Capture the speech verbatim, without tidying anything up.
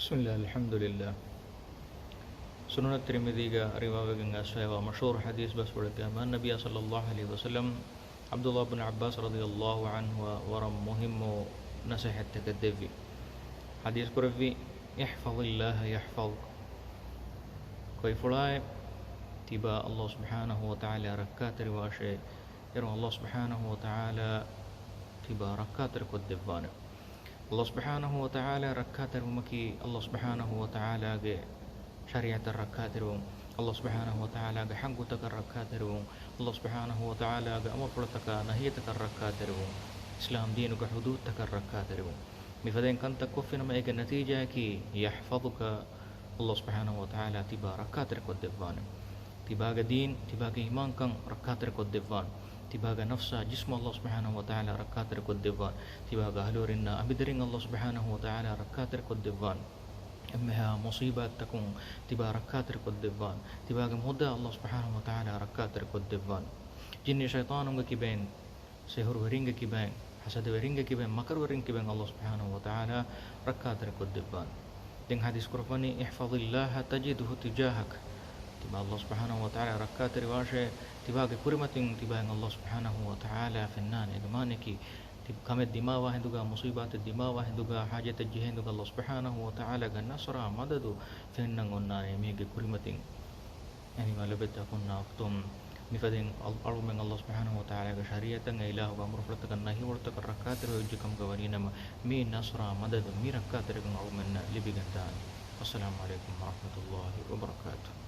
بسم الله، الحمد لله. ސުނަނު ތިރްމިޛީގަ ރިވާވެގެން އައިސްފައިވާ މަޝްހޫރު ޙަދީޘް ބަސްފުޅެއްގަ މާތް ނަބިއްޔާ ޞައްލައްލާހު ޢަލައިހި ވަސައްލަމް ޢަބްދުﷲ ބިން ޢައްބާސް ރަޟިޔައްލާހު ޢަންހުއަށް ވަރަށް މުހިއްމު ނަޞޭޙަތްތަކެއް ދެއްވި. ޙަދީޘް ކުރެއްވި، احفظ الله يحفظك. ކޮއިފުޅާއެއް ތިބާ ﷲ ސުބްޙާނަހޫ ވަތަޢާލާ ރައްކާތެރިވާށޭ. އޭރު ﷲ ސުބްޙާނަހޫ ވަތަޢާލާ ތިބާ ރައްކާތެރި ކޮށްދެއްވާނެ. ﷲ ސުބްޙާނަހޫ ވަތަޢާލާ ރައްކާތެރިވުމަކީ، ﷲ ސުބްޙާނަހޫ ވަތަޢާލާގެ ޝަރީޢަތަށް ރައްކާތެރިވުން، ﷲ ސުބްޙާނަހޫ ވަތަޢާލާގެ ޙައްޤުތަކަށް ރައްކާތެރިވުން، ﷲ ސުބްޙާނަހޫ ވަތަޢާލާގެ އަމުރުފުޅުތަކާ ނަހީތަކަށް ރައްކާތެރިވުން، އިސްލާމް ދީނުގެ ޙުދޫދުތަކަށް ރައްކާތެރިވުން. މިފަދައިން ކަންތައް ކޮށްފިނަމަ، އޭގެ ނަތީޖާއަކީ، يحفظك، ﷲ ސުބްޙާނަހޫ ވަތަޢާލާ ތިބާ ރައްކާތެރި ކޮށްދެއްވާނެ. ތިބާގެ ދީން، ތިބާގެ އީމާންކަން ރައްކާތެރި ކޮށްދެއްވާނެ. ތިބާގެ ނަފްސާ، ޖިސްމު ﷲ ސުބްޙާނަހޫ ވަތަޢާލާ ރައްކާތެރި ކޮށްދެއްވާނެ. ތިބާގެ އަހުލުވެރިންނާ އަނބިދަރިން ﷲ ސުބްޙާނަހޫ ވަތަޢާލާ ރައްކާތެރި ކޮށްދެއްވާނެ. އެންމެހާ މުޞީބާތްތަކުން ތިބާ ރައްކާތެރި ކޮށްދެއްވާނެ. ތިބާގެ މުދާ ﷲ ސުބްޙާނަހޫ ވަތަޢާލާ ރައްކާތެރި ކޮށްދެއްވާނެ. ޖިންނި ޝައިޠާނުންގެ ކިބައިން، ސިޙުރުވެރިންގެ ކިބައިން، ޙަސަދަވެރިންގެ ކިބައިން، މަކަރުވެރިން ކިބައިން ﷲ ސުބްޙާނަހޫ ވަތަޢާލާ ރައްކާތެރި ކޮށްދެއްވާނެ. ދެން ޙަދީޘް ކުރައްވަނީ، احفظ الله تجده تجاهك. ތިބާ ﷲ ސުބްޙާނަހޫ ވަތަޢާލާ ރައްކާތެރިވާށޭ، ތިބާގެ ކުރިމަތިން ތިބާއިން ﷲ ސުބްޙާނަހޫ ވަތަޢާލާ ފެންނާނެ. އޭގެ މާނައަކީ، ތި ކަމެއް ދިމާވާ ހިނދުގަ، މުޞީބާތެއް ދިމާވާ ހިނދުގަ، ޙާޖަތެއް ޖެހޭ ހިނދުގަ ﷲ ސުބްޙާނަހޫ ވަތަޢާލާގެ ނަޞްރާ މަދަދު ފެންނަން އޮންނާނެ އެމީހެއްގެ ކުރިމަތިން. އެހެންވީމަ ލޮބުވެތި އަޚުންނާ އުޚްތުން، މިފަދައިން އަޅު-، އަޅުމެން ﷲ ސުބްޙާނަހޫ ވަތަޢާލާގެ ޝަރީޢަތަށް، އެ އިލާހުގެ އަމުރުފުޅުތަކަށް، ނަހީފުޅުތަކަށް ރައްކާތެރިވެއްޖެ ކަމުގަ ވަނީނަމަ، މި ނަޞްރާ މަދަދު، މި ރައްކާތެރިކަން އަޅުމެންނަށް ލިބިގެންދާނެ. އައްސަލާމު ޢަލައިކުމް ވަރަޙްމަތުﷲ ވަބަރަކާތުހު.